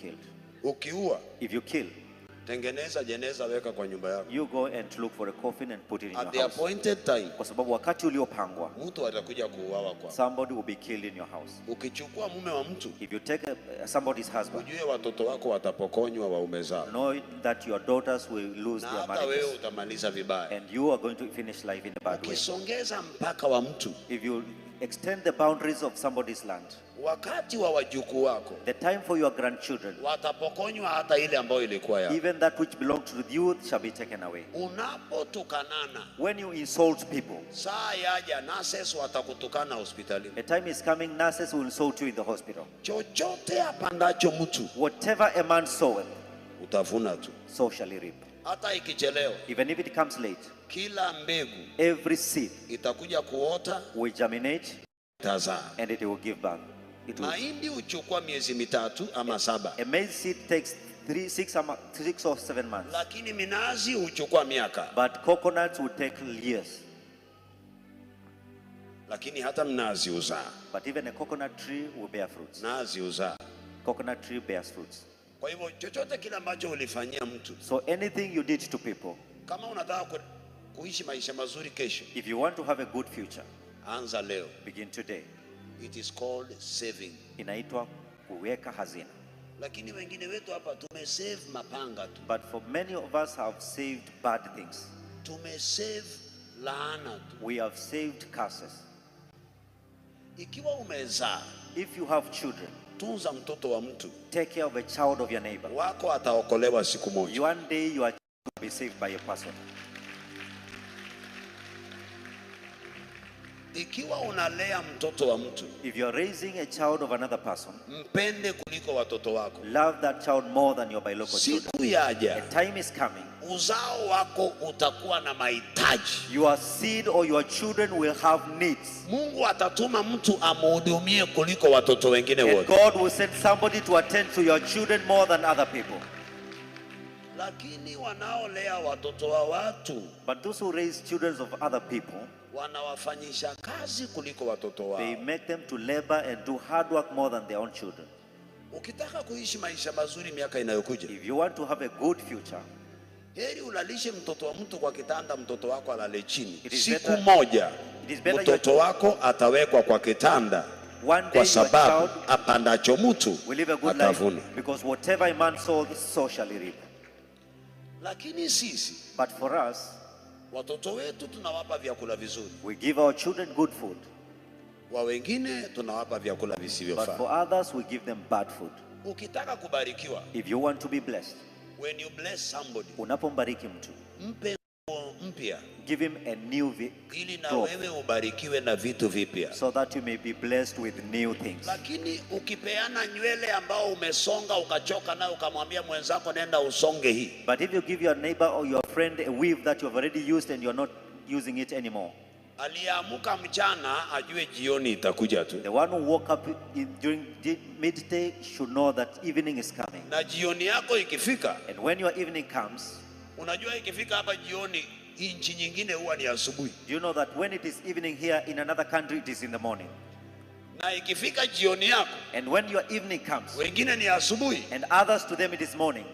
Killed. Ukiua, If you kill, tengeneza jeneza, weka kwa nyumba yako. You go and look for a coffin and put it in At your the house. appointed time, Kwa sababu wakati uliopangwa, mtu atakuja kuuawa kwako. Somebody will be killed in your house. Ukichukua mume wa mtu, If you take somebody's husband, ujue watoto wako watapokonywa waume zao. Know that your daughters will lose Na their hata wewe marriages. utamaliza vibaya. And you are going to finish life in a bad way. Ukisongeza mpaka wa mtu, If you extend the boundaries of somebody's land, wakati wa wajukuu wako the time for your grandchildren, watapokonywa hata ile ambayo ilikuwa yao. Even that which belongs to you shall be taken away. Unapotukanana, When you insult people, saa yaja nurses watakutukana hospitalini. A time is coming, nurses will insult you in the hospital. Chochote apandacho mtu Whatever a man soweth, utavuna tu, so shall he reap. Hata ikichelewa. Even if it comes late, Kila mbegu every seed itakuja kuota, will germinate itazaa. And it will give birth. It will. Mahindi huchukua miezi mitatu ama saba, A maize seed takes three, 6, 6 or 7 months. Lakini minazi huchukua miaka. But coconuts will take years. Lakini hata mnazi huzaa, But even a coconut tree will bear fruits. Nazi huzaa. Coconut tree bears fruits. Kwa hivyo chochote kile ambacho ulifanyia mtu, So anything you did to people, kama unataka kuishi maisha mazuri kesho, if you want to have a good future, anza leo. Begin today. It is called saving. Inaitwa kuweka hazina. Lakini wengine wetu hapa tumesave mapanga tu, But for many of us have saved bad things. Tumesave laana tu. We have saved curses. Ikiwa umezaa, If you have children, tunza mtoto wa mtu take care of a child of your neighbor. Wako, ataokolewa siku moja. One day you are to be saved by a person. Ikiwa unalea mtoto wa mtu, If you are raising a child of another person, mpende kuliko watoto wako. Love that child more than your biological children. Siku yaja, A time is coming. Uzao wako utakuwa na mahitaji. Your seed or your children will have needs. Mungu atatuma mtu amhudumie kuliko watoto wengine And wote. God will send somebody to attend to your children more than other people. Lakini wanaolea watoto wa watu But those who raise children of other people, wanawafanyisha kazi kuliko watoto wao. They make them to labor and do hard work more than their own children. Ukitaka kuishi maisha mazuri miaka inayokuja, If you want to have a good future, heri ulalishe mtoto wa mtu kwa kitanda, mtoto wako alale chini. It is Siku better- moja it is better mtoto wako atawekwa kwa kitanda, One day kwa your sababu child apandacho mtu will live a good atavuna. life, because whatever a man sows, so shall he reap. Lakini sisi But for us, watoto wetu tunawapa vyakula vizuri, we give our children good food, wa wengine tunawapa vyakula but visivyofaa. for others we give them bad food. Ukitaka kubarikiwa, If you want to be blessed, when you bless somebody, unapombariki mtu, mpe nguo mpya give him a new ili na cloth, wewe ubarikiwe na vitu vipya. So that you may be blessed with new things. Lakini ukipeana nywele ambao umesonga ukachoka nayo ukamwambia mwenzako nenda usonge hii, But if you give your neighbor or your friend a weave that you have already used and you're not using it anymore, aliyeamuka mchana ajue jioni itakuja tu, the one who woke up during midday should know that evening is coming. Na jioni yako ikifika, And when your evening comes, unajua ikifika hapa jioni, nchi nyingine huwa ni asubuhi, do you know that when it is evening here in another country, it is in the morning? Na ikifika jioni yako, And when your evening comes, wengine ni asubuhi, and others to them it is morning,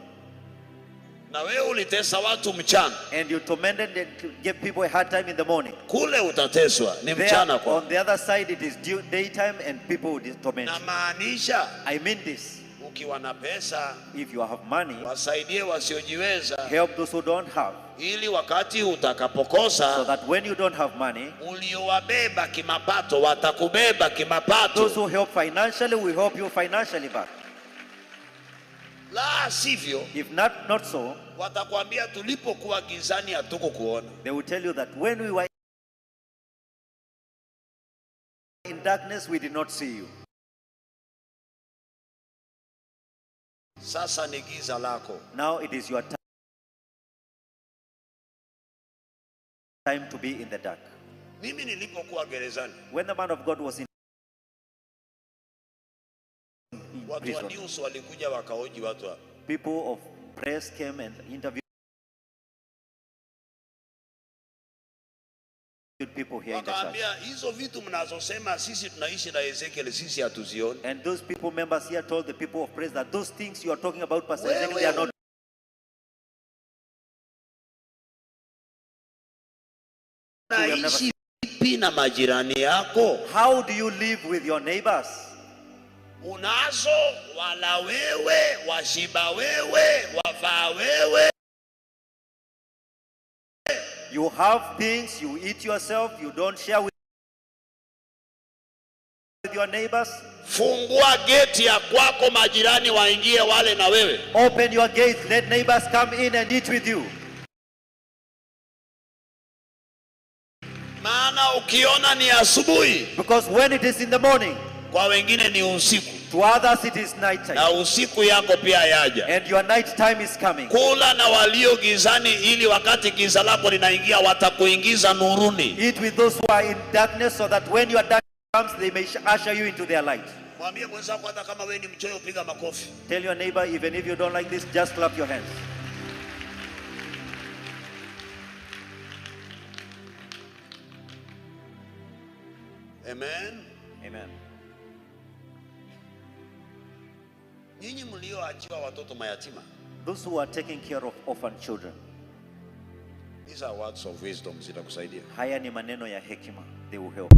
na wewe ulitesa watu mchana, and you tormented and gave people a hard time in the morning. Kule utateswa ni There, mchana kwa. on the other side, it is daytime and people will torment Na you. maanisha I mean this. Ukiwa na pesa If you have money, wasaidie wasiojiweza, help those who don't have, ili wakati utakapokosa so that when you don't have money, uliowabeba kimapato watakubeba kimapato. Those who help financially will help you financially back. La sivyo, If not so, watakwambia tulipokuwa gizani hatukukuona. They will tell you that when we were in darkness, we did not see you. Sasa ni giza lako. Now it is your time to be in the dark. Mimi nilipokuwa gerezani, When the man of God was in watu wa prison, news walikuja wakahoji watu hapa. People of press came and interviewed people here in the church. Wakaambia hizo vitu mnazosema sisi tunaishi na Ezekiel, sisi hatuzioni. And those people members here told the people of praise that those things you are talking about, Pastor Ezekiel, they are Wewe not unaishi vipi na majirani yako? How do you live with your neighbors? Unazo wala wewe, washiba wewe, wavaa wewe. You have things, you eat yourself, you don't share with your neighbors. Fungua geti ya kwako, majirani waingie wale na wewe. Open your gate, let neighbors come in and eat with you. Maana ukiona ni asubuhi, Because when it is in the morning, kwa wengine ni usiku, to others it is night time. Na usiku yako pia yaja. And your night time is coming. Kula na walio gizani, ili wakati giza lako linaingia watakuingiza nuruni. Eat with those who are in darkness so that when your dark comes, they may usher you into their light. Mwambie mwenzako, hata kama wewe ni mchoyo, piga makofi. Tell your neighbor, even if you don't like this, just clap your hands. Amen. Amen. Nyinyi mlioachiwa watoto mayatima, Those who are taking care of orphan children, these are words of wisdom, zitakusaidia. Haya ni maneno ya hekima. They will help.